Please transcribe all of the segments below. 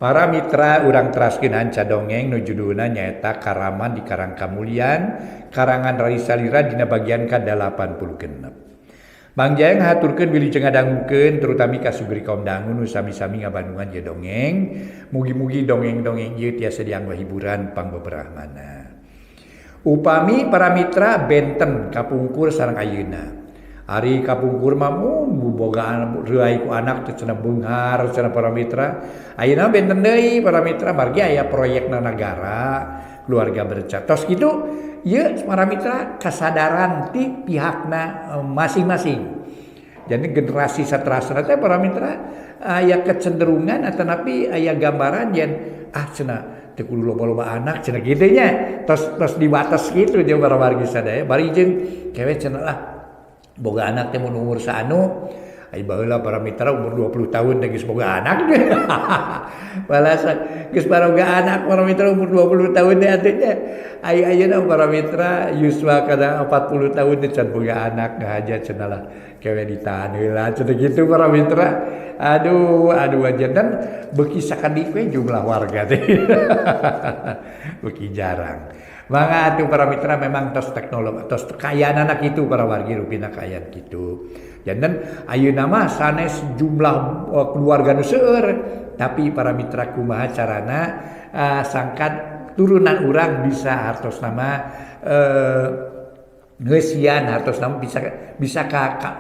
Para mitra urang teraskeun hanca dongeng nu judulna nyaeta Karaman di Karang Kamulyan, karangan Rai Salira dina bagian ka-86. Mang Jaya ngahaturkeun wilujeng ngadangukeun terutami ka sugri kaum dangu nu sami-sami ngabandungan ieu dongeng. Mugi-mugi dongeng-dongeng ieu tiasa dianggo hiburan pangbeberahmana. Upami para mitra benten kapungkur sareng ayeuna. Ari kapungkur mah boga reuai ku anak teh cenah beunghar cenah para mitra. Ayeuna benten deui para mitra margi aya proyekna nagara keluarga berencana. Tos kitu ieu para mitra kasadaran ti pihakna masing-masing. Jadi generasi saterasna teh para mitra aya kecenderungan atanapi aya gambaran yen ah cenah teu kudu loba-loba anak cenah kitu nya. Tos tos dibatas kitu jeung para wargi sadaya bari jeung kewe cenah lah boga anak teh mun umur saanu ai baheula para mitra umur 20 tahun teh geus boga anak. Balasan geus baroga anak para mitra umur 20 tahun teh atuh nya. Ai ayeuna para mitra yuswa kana 40 tahun teh can boga anak ngahaja cenah lah kewe ditahan heula cenah kitu para mitra. Aduh aduh jantan beuki sakedik we jumlah warga teh. Beuki jarang. Mangga atuh para mitra memang tos teknologi tos kaayaan anak itu para wargi rupina kaayaan kitu. Janten ayeuna mah sanes jumlah keluarga nu seueur tapi para mitra kumaha carana sangkan turunan urang bisa hartosna mah ngeusian hartosna mah bisa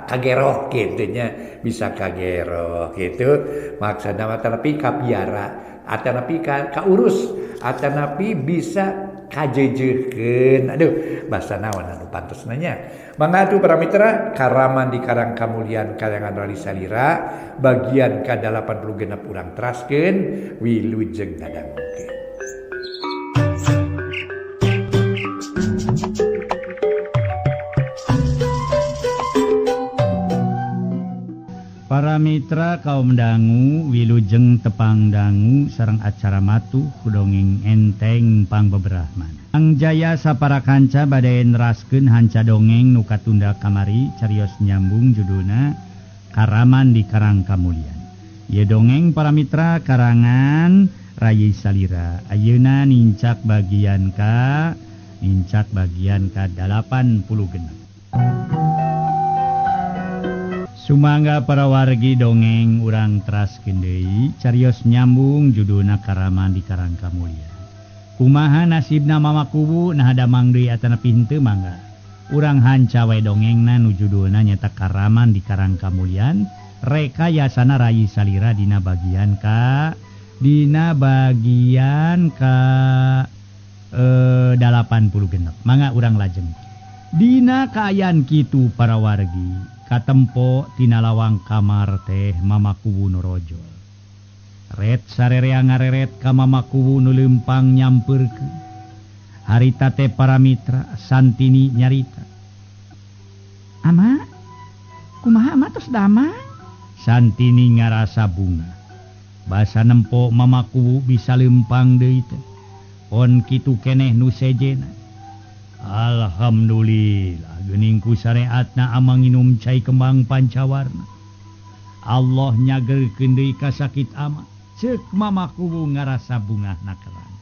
kageroh kitu nya, bisa kageroh kitu maksudna mah tapi kapiara atanapi kaurus atanapi bisa kajejeuhkeun. Aduh bahasa naon anu pantes nanya. Mangga atuh para mitra Karaman di Karang Kamulyan karangan Rai Salira bagian ka-86 urang teraskeun wilujeng ngadangukeun. Para mitra kaum dangu wilujeng tepang dangu sareng acara matuh dongeng enteng pangbeberahman. Mang Jaya sapara kanca bade neraskeun hanca dongeng nu katunda kamari carios nyambung judulna Karaman di Karang Kamulyan. Ieu dongeng para mitra karangan Rai Salira. Ayeuna nincak bagian ka 86. Sumangga para wargi dongeng urang teraskeun deui carios nyambung judulna Karaman di Karang Kamulyan. Kumaha nasibna Mama Kuwu nah damang deui atanapi henteu mangga. Urang hanca we dongengna nu judulna nyaeta Karaman di Karang Kamulyan rekayasana Rai Salira dina bagian ka 86. Mangga urang lajeng. Dina kaayaan kitu para wargi katempo tina lawang kamar teh Mama Kuwu nu rojol. Ret sarerea ngareret ka Mama Kuwu nu leumpang nyampeurkeun. Harita teh para mitra Santini nyarita. Ama, kumaha ama tos damang? Santini ngarasa bunga. Basa nempo Mama Kuwu bisa leumpang deui teh. On kitu keneh nu sejena. Alhamdulillah geuning ku sareatna amang nginum cai kembang pancawarna. Allah nyagerkeun deui ka sakit ama. Ceuk Mama Kuwu ngarasa bungahna kerang.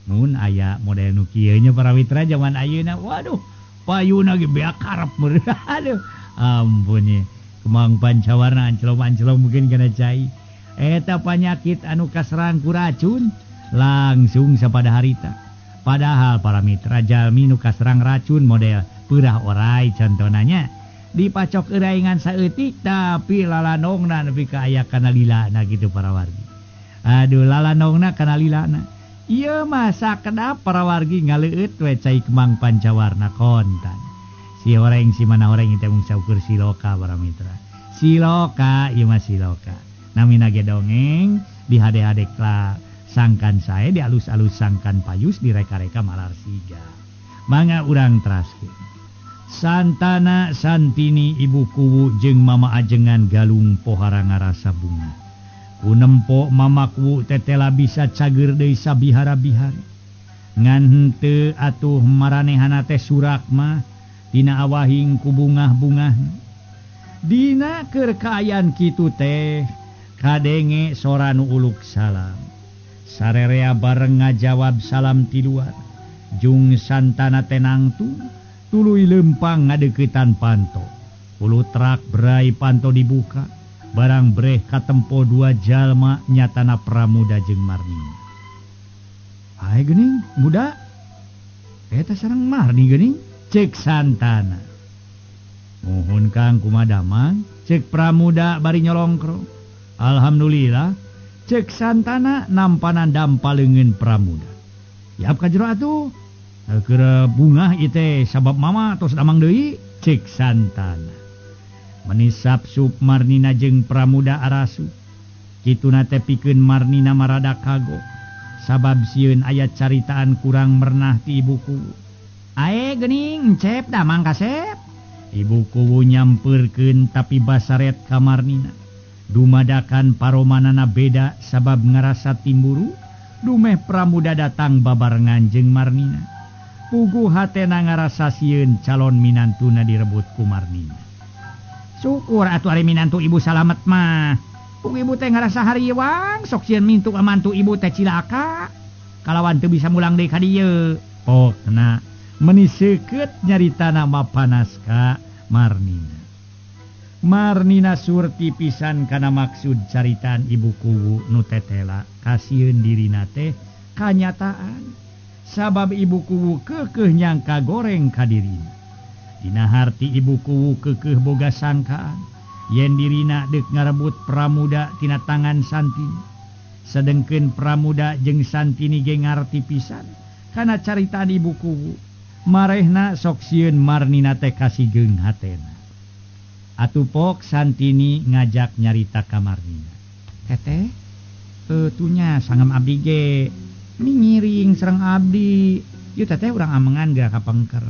Mun aya model nu kieu nya para mitra zaman ayeuna. Waduh, payuna ge beak karep meureun. Aduh, ampun ye. Kembang pancawarna anclom-anclom mungkin kana cai. Eta panyakit anu kaserang ku racun langsung sapada harita. Padahal para mitra jalmi nu kaserang racun model peurah orai contonanya dipacok eurai ngan saeutik tapi lalanongna nepi ka aya kana lilana kitu para wargi. Aduh lalanongna kana lilana. Ieu mah sakedap para wargi ngaleueut we cai kembang pancawarna kontan. Si horeng si mana horeng teh mung saukur siloka para mitra. Siloka ieu mah siloka. Namina ge dongeng dihade-hade sangkan sae di alus-alus sangkan payus direka-reka malar siga. Mangga urang teraskeun. Santana Santini Ibu Kuwu jeung Mama Ajengan Galung pohara ngarasa bunga. Ku nempo Mama Kuwu tetela bisa cager deui sabihara-bihari. Ngan henteu atuh maranehana teh surak mah dina awahing ku bungah-bungahna. Dina keur kaayaan kitu teh kadenge sora nu uluk salam. Sarerea bareng ngajawab salam ti luar. Jung Santana tenangtu tuluy lempang ngadeuketan panto. Hulu trak berai panto dibuka, barang breh katempo dua jalma nyatana Pramuda jeung Marni. Ae geuning muda. Eta sareng Marni geuning cek Santana. Muhun Kang kumadamang cek Pramuda bari nyolongkro. Alhamdulillah cek Santana nampanan dampa leungeun Pramuda. Yap ka jero atuh. Keur bungah ieu teh sabab mama tos damang deui cek Santana. Menisap sup Marnina jeung Pramuda arasu. Kituna teh pikeun Marnina marada kagok. Sabab sieun aya caritaan kurang mernah ti ibu kuwu. Ae geuning encep damang kasep. Ibu kuwu nyampeurkeun tapi basaret ka Marnina. Dumadakan paromanana beda sabab ngarasa timburu. Dumeh Pramuda datang babarengan jeung Marnina. Puguh hatena ngarasa sieun calon minantuna direbut ku Marnina. Syukur atuh ari minantu ibu salamet mah. Pung ibu teh ngarasa hariwang sok sieun mintu mantu ibu teh cilaka. Kalawan teu bisa mulang deui ka dieu. Pokna meni seukeut nyaritana mapanas ka Marnina. Marnina surti pisan kana maksud caritaan ibu kuwu nu tetela kasieun dirina teh kanyataan. Sabab ibu kuwu keukeuh nyangka goreng ka dirina. Dina harti ibu kuwu keukeuh boga sangkaan yen dirina deuk ngarebut Pramuda tina tangan Santini. Sedengkeun Pramuda jeung Santini ge ngarti pisan kana caritaan ibu kuwu. Marehna sok sieun Marnina teh kasigeung hatena. Atuh pok Santini ngajak nyarita ka Marnina. Teteh, tunya sangem abdi ge mingiring sareng abdi. Ieu teteh urang amengan geura ka pengker.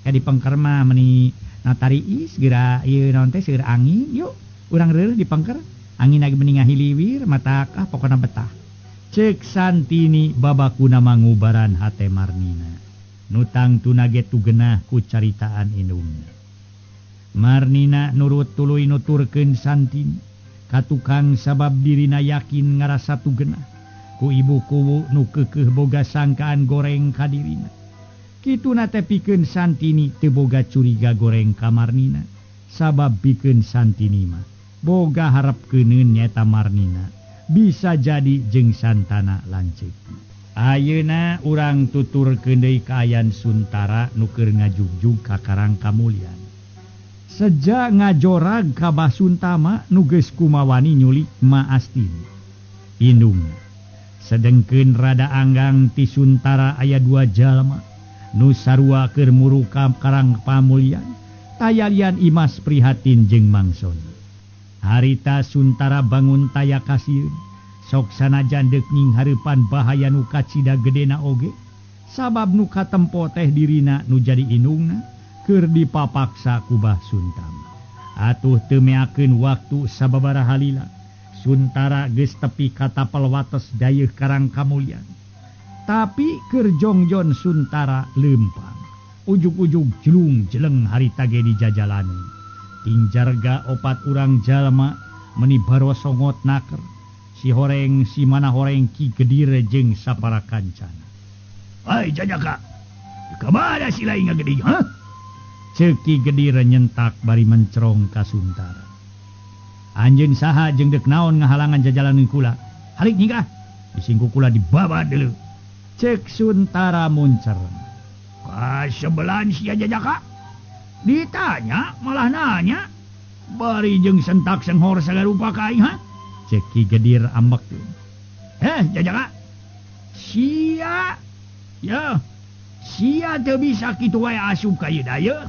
Ka di pengker mah meni natariis geura ieu naon teh seueur angin. Yuk urang reureuh di pengker. Angin lagi meni ngahiliwir matak ah pokona betah. Ceuk Santini babakuna mangubaran hate Marnina. Nu tangtuna ge tugenah ku caritaan indungna. Marnina nurut tuluy nuturkeun Santini ka tukang sabab dirina yakin ngarasa tugenah ku ibu kuwu nu keukeuh boga sangkaan goreng ka dirina. Kituna teh pikeun Santini teu boga curiga goreng ka Marnina sabab pikeun Santini mah boga harep keuneun nyaeta Marnina bisa jadi jeung Santana lanceuk. Ayeuna urang tuturkeun deui kaayaan Suntara nu keur ngajugjug ka Karang Kamulyan. Seja ngajorag ka Bah Suntama nu geus kumawani nyulik Ma Astini indungna. Sedengkeun rada anggang ti Suntara aya dua jalma nu sarua keur muru ka Karang Pamulyan tayalian Imas Prihatin jeung Mangson. Harita Suntara bangun taya kasieun sok sanajan deuk nyinghareupan bahaya nu kacida gedena oge sabab nu katempo teh dirina nu jadi indungna keur dipapaksa ku Bah Suntama. Atuh teu meakeun waktu sababaraha lila Suntara geus tepi ka tapel wates dayeuh Karang Kamulyan. Tapi keur jongjon Suntara leumpang. Ujug-ujug jelung jeleng harita ge di jajalanan. Tingjarga opat urang jalma meni barosongot naker. Si horeng si mana horeng Ki Gedir jeung sapara kancana. Hai jajaka, kamana si lain ngageding ha? Ceuk Ki Gedir nyentak bari mencerong ka Suntara. Anjeun saha jeung deuk naon ngahalangan jajalanan kula? Halik nyingkah, disingku kula dibabat deuleu. Ceuk Suntara muncer. Kasebelan sia jajaka? Ditanya malah nanya. Bari jeung sentak senghor sagarupa ka aing ha? Ceuk Ki Gedir ambek. Jajaka. Sia ya. Sia teu bisa kitu wae asup ka ieu dayeuh.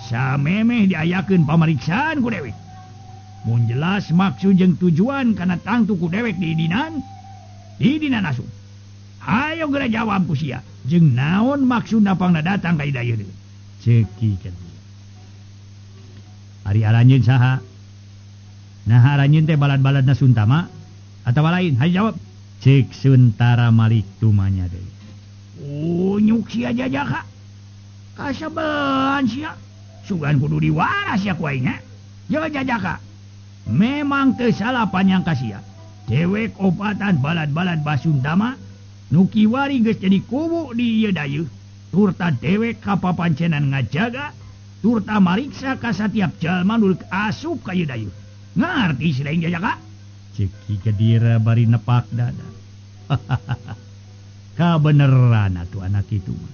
Samemeh diayakeun pamariksaan ku dewek. Mun jelas maksud jeung tujuan kana tangtu ku dewek diidinan, diidinan asup. Hayo geura jawab ku sia. Jeung naon maksudna pangna datang ka ieu dayeuh? Ceuk Ki Gedir. Ari aranjeun saha? Nah aranjeun teh balad-baladna Suntama atawa lain? Hayo jawab. Ceuk Suntara malik tumanya deui. Unyuk sia jajaka. Kasebelan sia. Sugan kudu diwaras sia ku aing nya. Ye jajaka. Memang teu salah panyangka sia. Dewek opatan balad-balad Basuntama nu kiwari geus jadi kubu di ieu dayeuh. Turta dewek kapapancenan ngajaga, turta mariksa ka satiap jalma nu rek asup ka ieu dayeuh. Ngarti si lain jajaka? Cek Ki Gedir bari nepak dada. Kabeneran atuh anak itu mah.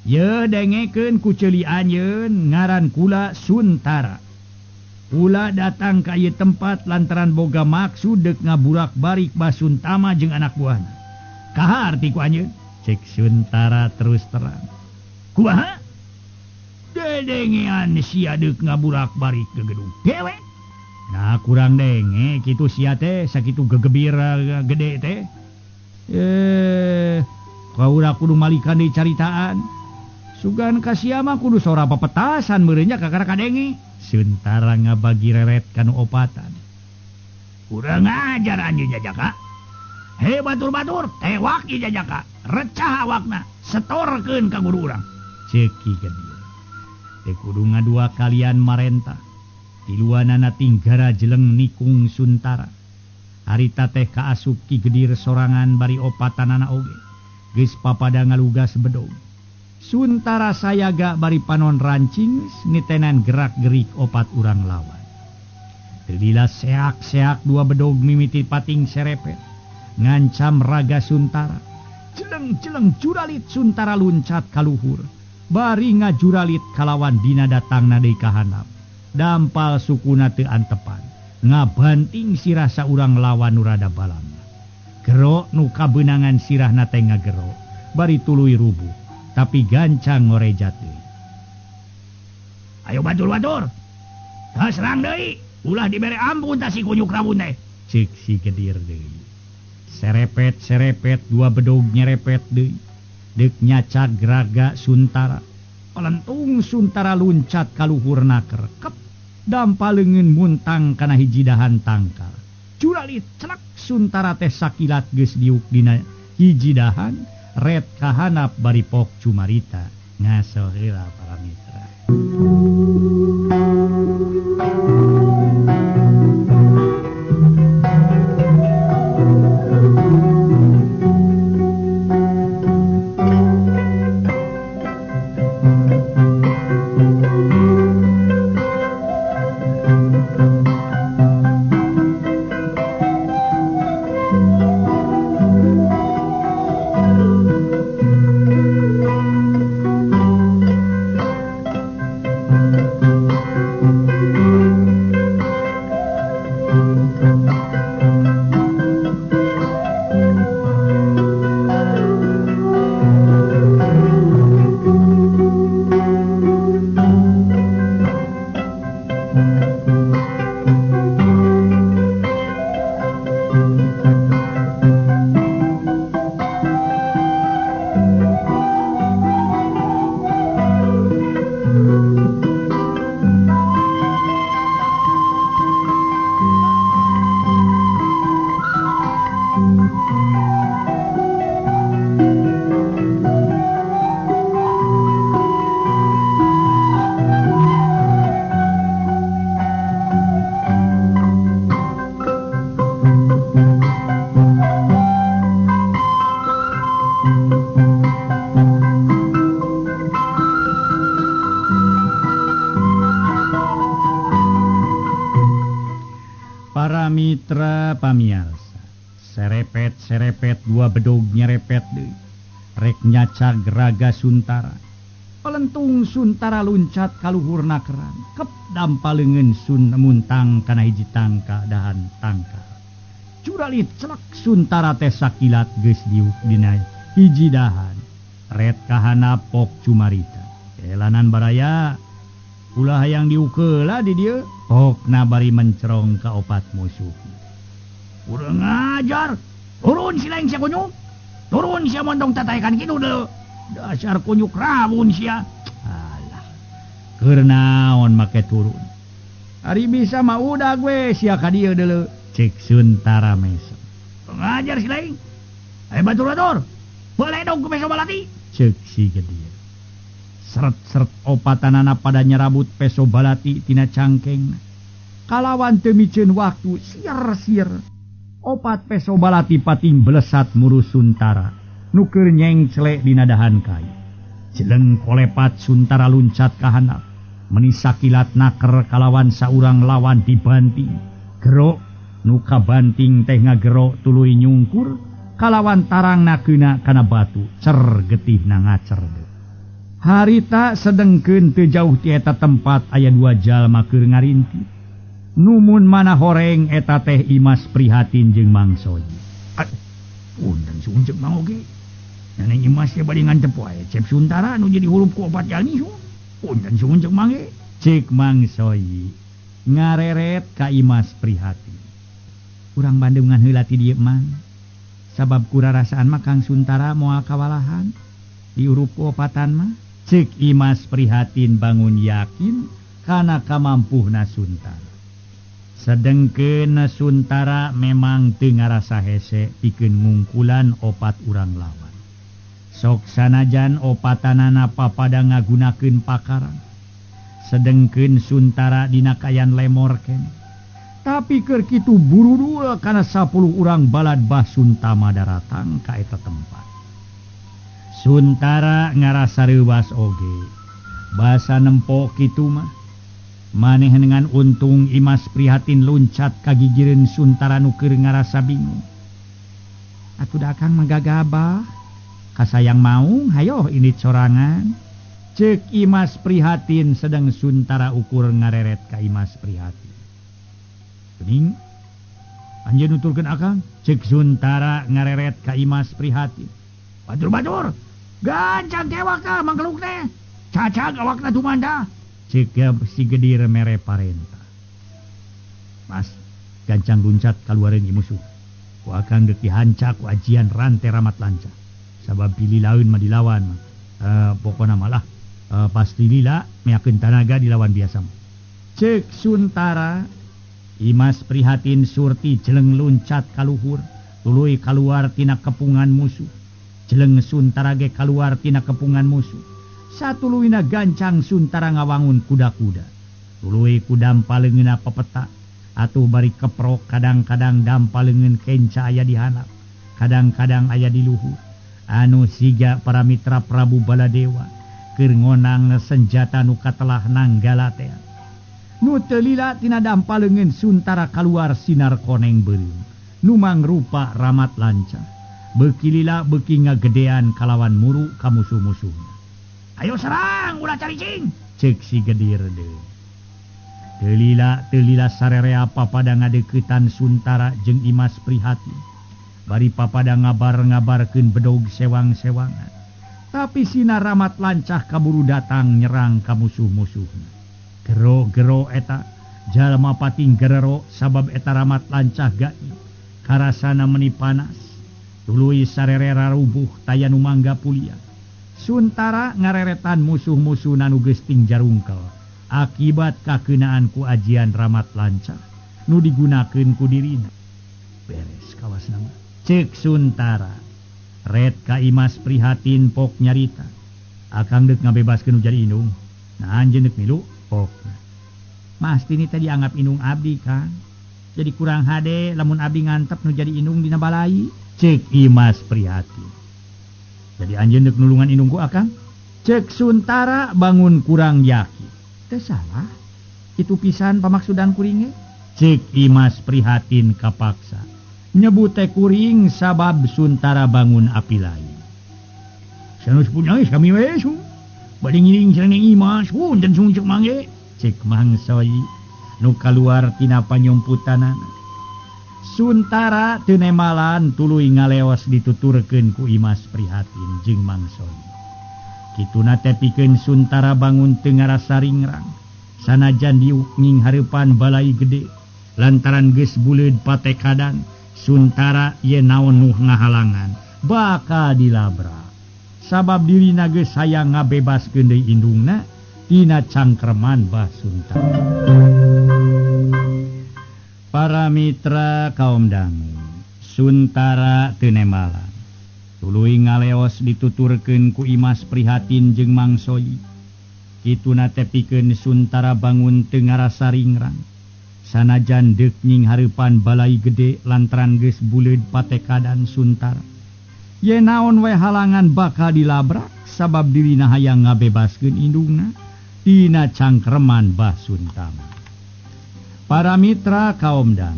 Ye dengekeun ku ceuli anjeun ngaran kula Suntara. Kula datang ka ieu tempat lantaran boga maksud deuk ngaburak-barik Basuntama jeung anak buahna. Kaharti ku anjeun? Cek Suntara terus terang. Kumaha? Dedengean sia deuk ngaburak-barik gegedung dewek. Nah kurang denge kitu sia teh sakitu gegebir gede teh. Kaura kudu malikan deui caritaan. Sugan ka sia mah kudu sora pepetasan meureun nya kakara kadenge. Suntara ngabagi reret kanu opatan. Kurang ajar anjeun jajaka. He batur-batur tewak ieu jajaka. Recah awakna, setorkeun ka guru urang. Ceuk Ki Gedir. Teu kudu ngadua kalian marentah. Tiluanana tinggara jeleng nikung Suntara. Harita teh kaasup Ki Gedir sorangan bari opatanana oge. Geus papada ngalugas bedog. Suntara sayaga bari panon rancing nitenan gerak-gerik opat urang lawan. Teu lila seak-seak dua bedog mimiti pating serepet. Ngancam raga Suntara. Jeleng-jeleng juralit Suntara luncat kaluhur. Bari ngajuralit kalawan dina datangna deui ka handap. Dampal sukuna teu antepan. Ngabanting sirah saurang lawan nu rada balangna. Gero nu kabeunangan sirahna teh ngagero, bari tuluy rubuh, tapi gancang ngorejat deui. Ayo batur-batur. Tah serang deui, ulah dibere ampun tah si kunyuk rawun teh. Ceuk si Gedir deui. Serepet-serepet dua bedog nyerepet deui. Deuk nyacag raga Suntara. Pelentung Suntara luncat ka luhur naker. Kep dampal leungeun muntang kana hiji dahan tangkal. Curalit celak Suntara teh sakilat geus diuk dina hiji dahan, ret kahanap bari pok cumarita. Ngaso heula para mitra. Mitra pamiarsa, serepet-serepet dua bedog nyerepet deui. Rek nyacag raga Suntara. Pelentung Suntara luncat ka luhur nakeran. Kep dampal leungeun sun muntang kana hiji tangka dahan tangkal. Curalit celak Suntara teh sakilat geus diuk dina hiji dahan. Ret kahanap pok cumarita. Elanan baraya ulah hayang diukeula di dieu. Pokna bari mencerong ka opat musuh. Kurang ajar. Turun si lain sia kunyuk. Turun sia montong tataekan kitu deuleu. Dasar kunyuk rawun sia. Alah. Keur naon make turun. Ari bisa mah udah gue sia ka dieu deuleu. Cek Suntara mesem. Kurang ajar si lain. Ayo batur-batur. Beledog ku peso balati. Cek si Gedir. Seret-seret opatanana pada nyerabut peso balati tina cangkeng. Kalawan teu miceun waktu sier-sier. Opat peso balati pating belesat muru Suntara nu keur nyengcle dina dahan kai. Jeleng kolepat Suntara luncat ka handap. Meni sakilat naker kalawan saurang lawan dibanting. Gerok nu kabanting teh ngagerok tuluy nyungkur kalawan tarang nakeuna kana batu cer getihna ngacer. Harita sedengkeun teu jauh ti eta tempat aya dua jalma keur ngarinti. Numun mana horeng eta teh Imas Prihatin jeung Mang Soji. Punten suncep mang oge. Neneng Imas teh bade ngantep wae Cep Suntara nu jadi hurup ku opat jalmi. Punten suncep mang ge. Cek Mang Soji ngareret ka Imas Prihatin. Urang Bandungan heula ti dieu mang. Sabab kurarasaan mah Kang Suntara moal kawalahan diurup ku opatan mah. Cek Imas Prihatin bangun yakin kana kamampuhna Suntara. Sedengkeun Suntara memang teu ngarasa hese pikeun ngungkulan opat urang lawan. Sok sanajan opatanana papada ngagunakeun pakaran. Sedengkeun Suntara dina kayan lemor keneh. Tapi keur kitu burudul kana 10 urang balad Bah Suntama daratang ka eta tempat. Suntara ngarasa reuwas oge. Basa nempo kitu mah. Maneh dengan untung Imas Prihatin luncat ka gigireun Suntara nu keur ngarasa bingung. Atuh da akang mah gagabah. Kasayang maung hayoh ini corangan. Ceuk Imas Prihatin sedang Suntara ukur ngareret ka Imas Prihatin. Bening anjeun nuturkeun akang. Ceuk Suntara ngareret ka Imas Prihatin. Batur-batur gancang tewak tah mangkeluk teh. Cacag awakna tumanda. Ceuk si Gedir mere parenta. Mas gancang luncat kaluareun ieu musuh. Ku akang deuk dihancak ku ajian rante ramat lancar. Sabab pilih laun mah dilawan mah. Pokona malah pasti lila meakeun tanaga dilawan biasa mah. Ceuk Suntara Imas Prihatin surti jeleng luncat kaluhur tuluy kaluar tina kepungan musuh. Jeleng Suntara ge kaluar tina kepungan musuh. Satuluyna gancang Suntara ngawangun kuda-kuda. Tuluy ku dampa leungeunna pepeta atuh bari keprok kadang-kadang dampa leungeun kenca aya di handap, kadang-kadang aya di luhur. Anu siga para mitra Prabu Baladewa keur ngonang senjata nu katelah nanggala teh. Nu teu lila tina dampa leungeun Suntara kaluar sinar koneng beureum nu mangrupa ramat lancar. Beuki lila beuki ngagedean kalawan muru ka musuh-musuhna. Ayo serang ulah caricing, ceuk si Gedir deui. Teu lila sarerea papada ngadeuketan Suntara jeung Imas Prihatin. Bari papada ngabar-ngabarkeun bedog sewang-sewangan. Tapi sinar ramat lancah kaburu datang nyerang ka musuh-musuhna. Gero-gero eta jalma pating gerero sabab eta ramat lancah gaib. Karasana meni panas. Tuluy sarerera rubuh taya nu mangga pulian. Suntara ngareretan musuh-musuhna nu geus ting jarungkel akibat kakeunaan ku ajian ramat lancah nu digunakeun ku dirina. Beres kawasna mah. Ceuk Suntara ret ka Imas Prihatin pok nyarita. Akang deuk ngabebaskeun nu jadi indung. Nah anjeun deuk milu pokna. Mas tini teh dianggap indung abdi Kang. Jadi kurang hade lamun abdi ngantep nu jadi indung dina balai. Ceuk Imas Prihatin. Jadi anjeun deuk nulungan indung ku akang? Ceuk Suntara bangun kurang yakin. Teu salah. Itu pisan pamaksudan kuring ge. Ceuk Imas Prihatin kapaksa. Nyebut teh kuring sabab Suntara bangun api lain. Sanes punya kami we su. Bade ngiring sareng Imas, punten sung ceuk mangge. Ceuk Mang Soi nu kaluar tina panyumputanana. Suntara teu nemalan tuluy ngaleos dituturkeun ku Imas Prihatin jeung Mang Soi. Kituna teh pikeun Suntara bangun teu ngarasa ringrang. Sanajan diuk nyinghareupan balai gede lantaran geus buleud patekadan Suntara ye naon nu ngahalangan bakal dilabrak. Sabab dirina geus hayang ngabebaskeun deui indungna tina cangkreman Bah Suntara. Para mitra kaum dangu, Suntara teu nemalan. Tuluy ngaleos dituturkeun ku Imas Prihatin jeung Mang Soi. Kituna teh pikeun Suntara bangun teu ngarasa ringrang. Sanajan deuk nying hareupan balai gede lantaran geus buleud patekadan Suntara. Ye naon we halangan bakal dilabrak sabab dirina hayang ngabebaskeun indungna tina cangkreman Bah Suntama. Para mitra kaum dan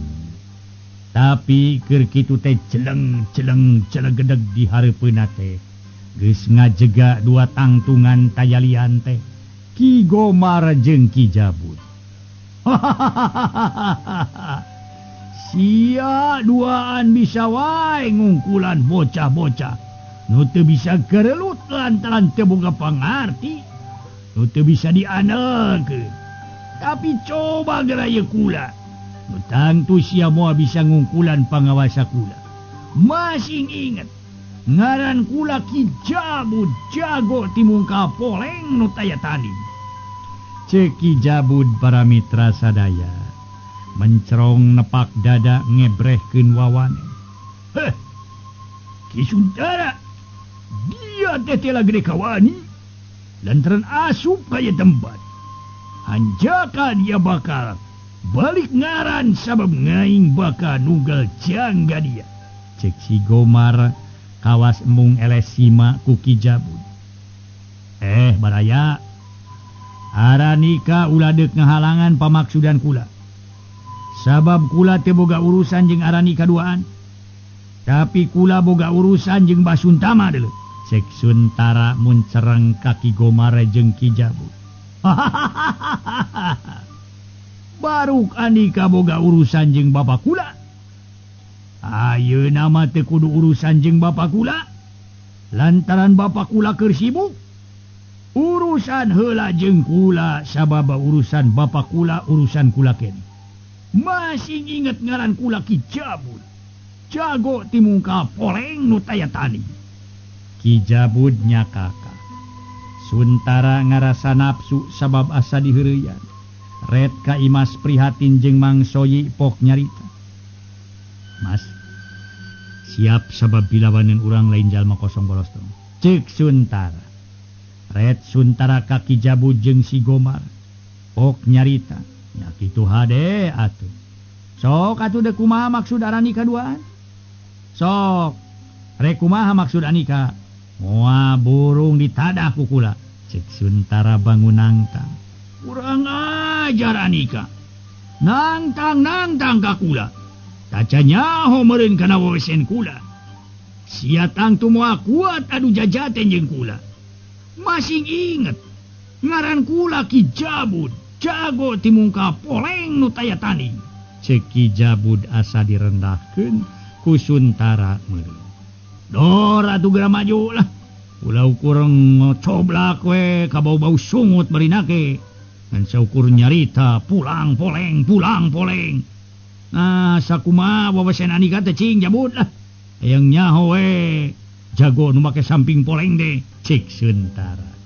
tapi keur kitu teh jeleng-jeleng celegedeg di hareupeunna teh geus ngajega dua tangtungan tayalian teh Ki Gomar jeung Ki Jabud. Sia duaan bisa wae ngungkulan bocah-bocah nu teu bisa gerelut lantaran teu boga pangarti, nu teu bisa dianelkeun. Tapi coba geura ieu kula, nu tangtu sia moal bisa ngungkulan pangawasa kula. Masing inget ngaran kula Ki Jabud jago timungka poleng nu taya tanding. Ceuk Ki Jabud para mitra sadaya mencerong nepak dada ngebrehkeun wawane. Heh, Ki Suntara, dia teh teh gede kawani lantaran asup ka ieu tempat. Hanjaka dia bakal balik ngaran sabab ngaing bakal nunggal jangga dia. Cek si Gomar kawas embung eleh sima ku Ki Jabud. Baraya, aranika ulah deuk ngahalangan pamaksudan kula. Sabab kula teu boga urusan jeung aranika duaan. Tapi kula boga urusan jeung Bah Suntama deuleu. Cek Suntara muncereng ka Ki Gomar jeung Ki Jabud. Baruk andika boga urusan jeung bapa kula. Ayeuna mah teu kudu urusan jeung bapa kula. Lantaran bapa kula keur sibuk. Urusan heula jeung kula sabab urusan bapa kula urusan kula keneh. Masing inget ngaran kula Ki Jabud jago timungka poleng nu taya tani. Ki Jabud nyakaka. Suntara ngarasa nafsu sabab asa diheureuyaan. Red ka Imas prihatin jeung Mang Soyi pok nyarita. Mas, siap sabab bilawaneun urang lain jalma kosong bolos tong. Ceuk Suntara. Red Suntara ka Ki Jabud jeung si Gomar pok nyarita. Nya kitu hade atuh. Sok atuh deuk kumaha maksud aranika duaan? Sok rek kumaha maksud anika? Moal burung ditadah ku kula. Ceuk Suntara bangun nangtang. Kurang ajar anika. Nangtang-nangtang ka kula. Taca nyaho meureun kana wewesen kula. Sia tangtu moal kuat adu jajaten jeung kula. Masing inget ngaran kula Ki Jabud jago timungka poleng nu taya tanding. Ceuk Ki Jabud asa direndahkeun ku Suntara meureun. Dor atuh geura maju lah. Ulah ukur ngocoblak we ka bau-bau sungut berinake. Ngan saukur nyarita pulang poleng pulang poleng. Nah sakumaha wawesen anika teh cing Jabud lah. Hayang nyaho we jago nu make samping poleng deh. Ceuk Suntara.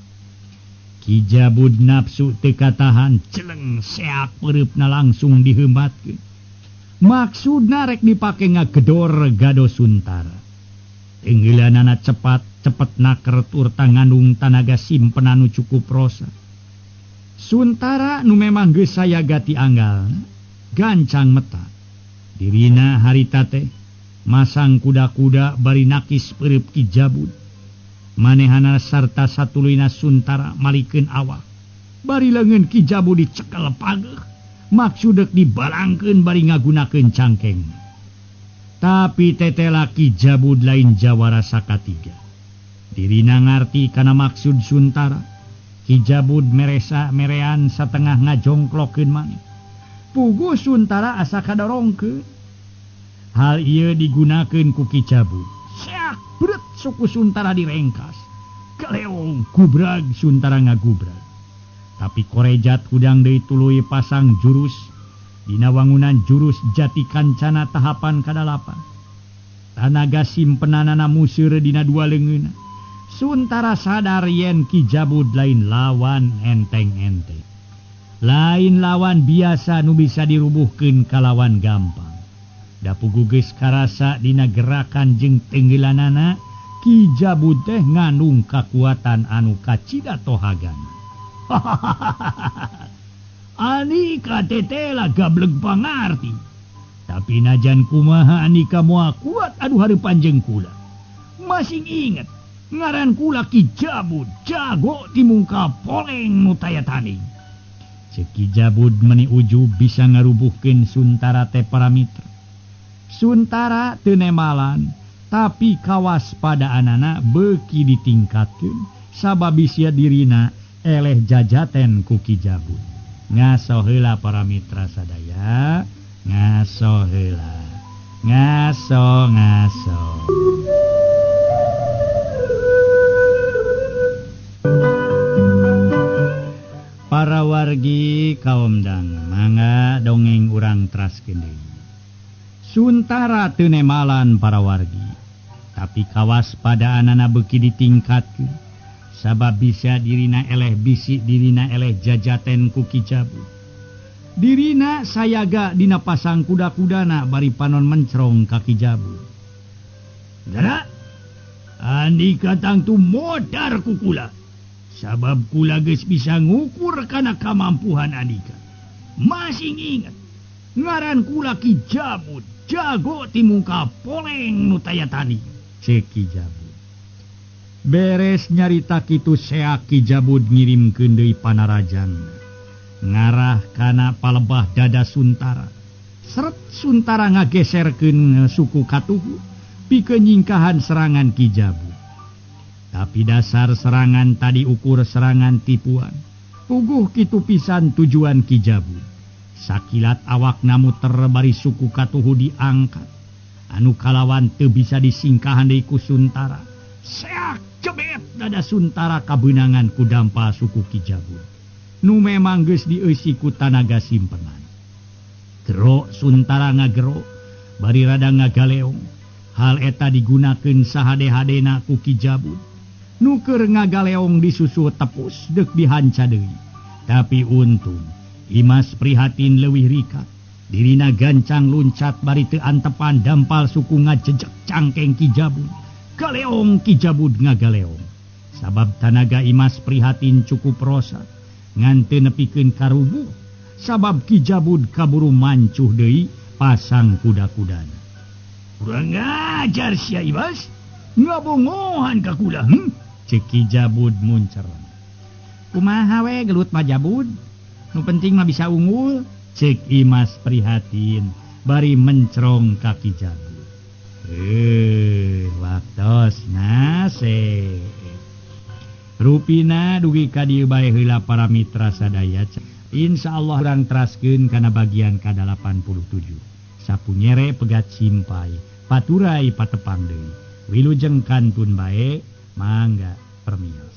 Ki Jabud nafsu teu katahan celeng seak peureupna langsung diheumatkeun. Maksudna rek dipake ngagedor gado Suntara. Tenggeulanana cepat cepet naker tur ngandung tanaga simpenan nu cukup rosa. Suntara nu memang geus sayaga ti anggalna gancang meta. Dirina harita teh masang kuda-kuda bari nakis peureub Ki Jabud. Manehana sarta satuluyna Suntara malikeun awak. Bari leungeun Ki Jabud dicekel pageuh, maksud deuk dibalangkeun bari ngagunakeun cangkeng. Tapi tetela Ki Jabud lain jawara sakatiga. Dirina ngarti kana maksud Suntara. Ki Jabud meresa merean satengah ngajongklokeun maneh. Puguh Suntara asa kadorongkeun. Hal ieu digunakeun ku Ki Jabud. Seak bret suku Suntara direngkas. Kaleong gubrag Suntara ngagubrag. Tapi korejat hudang deui tuluy pasang jurus. Dina wangunan jurus jati kancana tahapan kadalapan. Tanaga simpenanana museur dina dua leungeunna. Suntara sadar yen Ki Jabud lain lawan enteng-enteng. Lain lawan biasa nu bisa dirubuhkeun kalawan gampang. Da puguh geus karasa dina gerakan jeung tenggelanana Ki Jabud teh ngandung kakuatan anu kacida tohagana. Anika tetela gablek pangarti. Tapi najan kumaha Anika moal kuat aduh hareupan jeung kula. Masing inget ngaran kula Ki Jabud jago ti mungka poleng nu taya tanding. Ceuk Ki Jabud meni ujub bisa ngarubuhkeun Suntara teh para mitra. Suntara teu nemalan tapi kawaspadaanana beuki ditingkatkeun sabab bisia dirina eleh jajaten ku Ki Jabud. Ngaso heula para mitra sadaya, ngaso heula. Ngaso ngaso. Para wargi kaum dang mangga dongeng urang traskeun deui. Suntara teu nemalan para wargi, tapi kawaspadaanana beuki ditingkatkeun sabab bisa dirina eleh bisi dirina eleh jajaten ku Ki Jabud. Dirina sayaga dina pasang kuda-kudana bari panon mencrong ka Ki Jabud. Dara, andika tangtu modar ku kula. Sabab kula geus bisa ngukur kana kamampuhan andika. Masing inget ngaran kula Ki Jabud jago ti mungka poleng nu taya tani. Ceuk Ki Jabud. Beres nyarita kitu seak Ki Jabud ngirimkeun deui panarajang ngarah kana palebah dada Suntara. Seret Suntara ngageserkeun suku katuhu pikeun nyingkahan serangan Ki Jabud. Tapi dasar serangan tadi ukur serangan tipuan. Puguh kitu pisan tujuan Ki Jabud. Sakilat awakna muter bari suku katuhu diangkat. Anu kalawan teu bisa disingkahan deui ku Suntara. Seak jebet dada Suntara kabeunangan ku dampa suku Ki Jabud. Nu memang geus dieusi ku tanaga simpenan. Gero Suntara ngagero bari rada ngagaleong. Hal eta digunakeun sahade-hadena ku Ki Jabud. Nu keur ngagaleong disusul tepus deuk dihanca deui. Tapi untung Imas Prihatin leuwih rikat. Dirina gancang luncat bari teu antepan dampal suku ngajejek cangkeng Ki Jabud. Galeong Ki Jabud ngagaleong. Sabab tanaga Imas Prihatin cukup rosak ngan teu nepikeun karubuh. Sabab Ki Jabud kaburu mancuh deui pasang kuda-kudana. Kurang ajar sia Imas, ngabongohan ka kula. Ceuk Ki Jabud muncer. Kumaha we gelut mah Jabud? Nu penting mah bisa unggul. Ceuk Imas Prihatin bari mencrong ka Ki Jabud. Waktosna se. Rupina dugi ka dieu bae heula para mitra sadaya. Insyaallah urang traskeun kana bagian ka-87. Sapunyere pegat simpai, paturai patepang deui. Wilujeng kantun bae, mangga permios.